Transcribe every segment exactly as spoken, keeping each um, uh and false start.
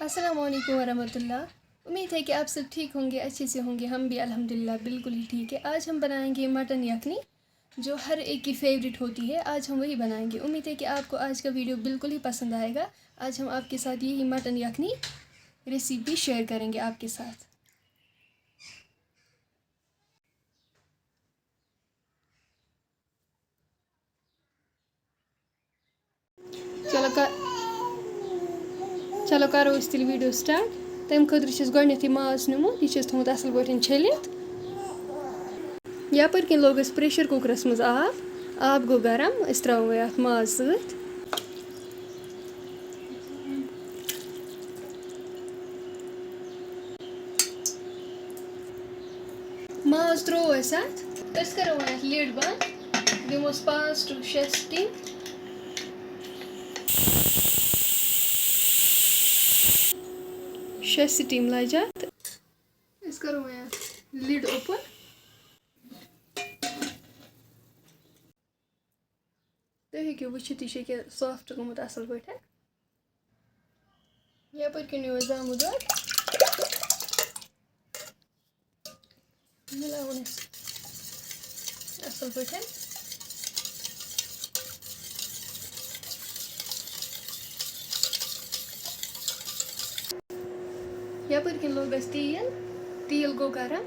السلام علیکم ورحمۃ اللہ۔ امید ہے کہ آپ سب ٹھیک ہوں گے، اچھے سے ہوں گے۔ ہم بھی الحمدللہ بالکل ہی ٹھیک ہے۔ آج ہم بنائیں گے مٹن یخنی، جو ہر ایک کی فیوریٹ ہوتی ہے۔ آج ہم وہی بنائیں گے۔ امید ہے کہ آپ کو آج کا ویڈیو بالکل ہی پسند آئے گا۔ آج ہم آپ کے ساتھ یہی مٹن یخنی ریسیپی شیئر کریں گے آپ کے ساتھ۔ چلو کر چلو کرو أسۍ تیٚلہِ ویٖڈیو سٹارٹ۔ تَمہِ خٲطرٕ چھِ اَسہِ گۄڈٕنٮ۪تھٕے ماز نیُمُت، یہِ چھِ اَسہِ تھوٚمُت اَصٕل پٲٹھۍ چھٔلِتھ۔ یَپٲرۍ کِنۍ لوگ اَسہِ پرٛیشَر کُکرَس منٛز آب، آب گوٚو گرم، أسۍ ترٛاوو وۄنۍ اَتھ ماز سۭتۍ۔ ماز ترٛوو اَسہِ اَتھ، أسۍ کَرو وۄنۍ اَتھ لِڈ بنٛد، دِموس پانٛژھ to شےٚ سِٹیٖم۔ شےٚ سِٹیٖم لَجہِ اَتھ۔ أسۍ کَرو وۄنۍ اَتھ لِڈ اوپُن۔ تُہۍ ہیٚکِو وٕچھِتھ، یہِ چھُ ییٚکیٛاہ سافٹ گوٚمُت اَصٕل پٲٹھۍ۔ یَپٲرۍ کِنۍ یِیو اَسہِ زامُت دۄد۔ مِلاوُن اَسہِ اَصٕل پٲٹھۍ۔ یَپٲرۍ کِنۍ لوٚگ اَسہِ تیٖل، تیٖل گوٚو گرم۔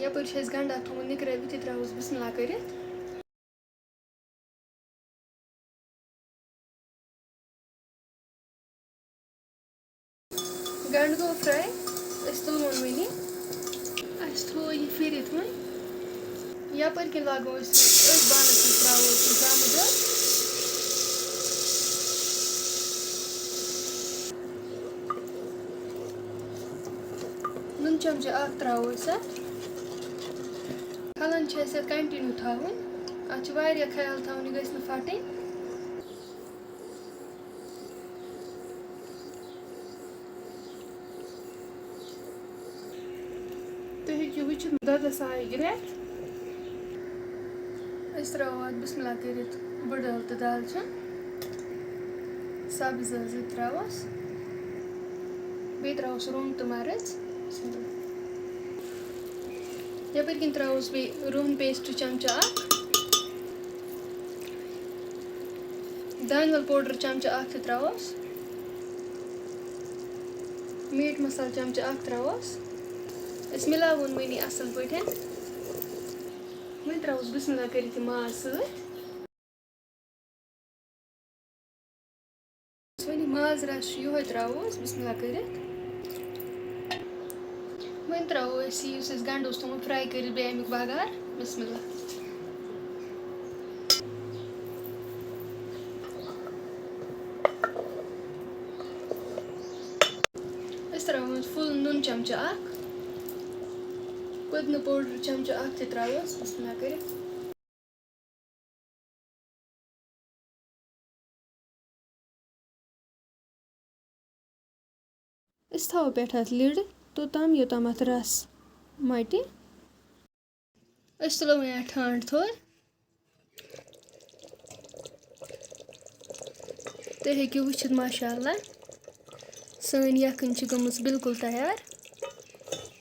یَپٲرۍ چھُ اَسہِ گنٛڈا تھوٚمُت نِکرٲوِتھ، یہِ ترٛاووس بِسمہِ اللہ کٔرِتھ۔ گنٛڈٕ گوٚو فرٛاے، أسۍ تُلہٕ وون وۄنۍ یہِ۔ اَسہِ تھوو یہِ پھِرِتھ وۄنۍ۔ یَپٲرۍ کِنۍ لاگو أسۍ وۄنۍ أتھۍ بانَس منٛز ترٛاوو أسۍ یہِ زامُت دۄد۔ نُن چمچہٕ اَکھ ترٛاوو أسۍ اَتھ۔ کھَلَن چھِ اَسہِ اَتھ continue تھاوُن۔ اَتھ چھِ واریاہ خیال تھاوُن، یہِ گژھِ نہٕ پھَٹٕنۍ۔ تُہۍ ہیٚکِو وٕچھِتھ، دۄدَس آیہِ گرٛٮ۪کھ۔ أسۍ ترٛاوو اَتھ بِسمہِ اللہ کٔرِتھ بٕڈ ٲلہٕ تہٕ دالچیٖن۔ سبٕز ٲلہٕ زٕ ترٛاووس۔ بیٚیہِ ترٛاووس رۄنٛگ تہٕ مَرٕژ۔ یَپٲرۍ کِنۍ ترٛاووس بیٚیہِ رُہن paste چمچہٕ اَکھ۔ دانہِ وَل powder چمچہٕ اَکھ تہِ ترٛاووس۔ Meat مصالہٕ چمچہٕ اَکھ ترٛاووس۔ أسۍ مِلاوون وۄنۍ یہِ اَصٕل پٲٹھۍ۔ وۄنۍ ترٛاووس بِسمہِ اللہ کٔرِتھ یہِ ماز سۭتۍ۔ وۄنۍ یہِ ماز رَس چھُ یِہوٚے ترٛاووس بِسمہِ اللہ کٔرِتھ۔ وۄنۍ ترٛاوو أسۍ یہِ، یُس اَسہِ گَنٛڈٕ اوس تھوٚمُت fry کٔرِتھ، بیٚیہِ اَمیُک بَغار۔ بِسمہِ اللہ۔ أسۍ ترٛاوو full نُن چمچہٕ اَکھ، پُدنہٕ powder چمچہٕ اَکھ تہِ ترٛاووس، بِسمہِ اللہ کٔرِتھ۔ أسۍ تھاوو پٮ۪ٹھ اَتھ lid توٚتام، یوٚتام اَتھ رَس مَٹہِ۔ أسۍ تُلو وۄنۍ اَتھ ٹھانٛڈ تھوٚد۔ تُہۍ ہیٚکِو وٕچھِتھ، ماشاء اللہ، سٲنۍ یَکھٕنۍ چھِ گٔمٕژ بِلکُل تیار۔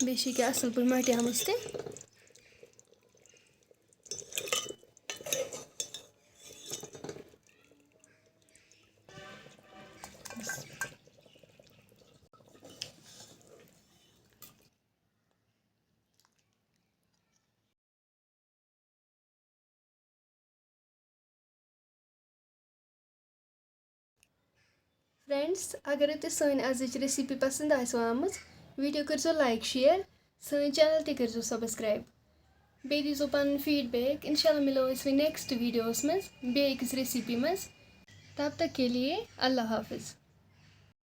بیٚیہِ چھِ ییٚکیٛاہ اَصٕل پٲٹھۍ مَٹیمٕژ تہِ۔ Friends، اگرے تۄہہِ سٲنۍ ازٕچ recipe پسند آسِوٕ آمٕژ، video کٔرزیٚو like، share، سٲنۍ channel تہِ کٔرزیٚو subscribe۔ بیٚیہِ دیٖزیٚو پنُن feedback۔ انشاءاللہ مِلو أسۍ وۄنۍ next videoس منٛز بیٚیہِ أکِس recipe منٛز۔ تب تک کے لیے اللہ حافظ۔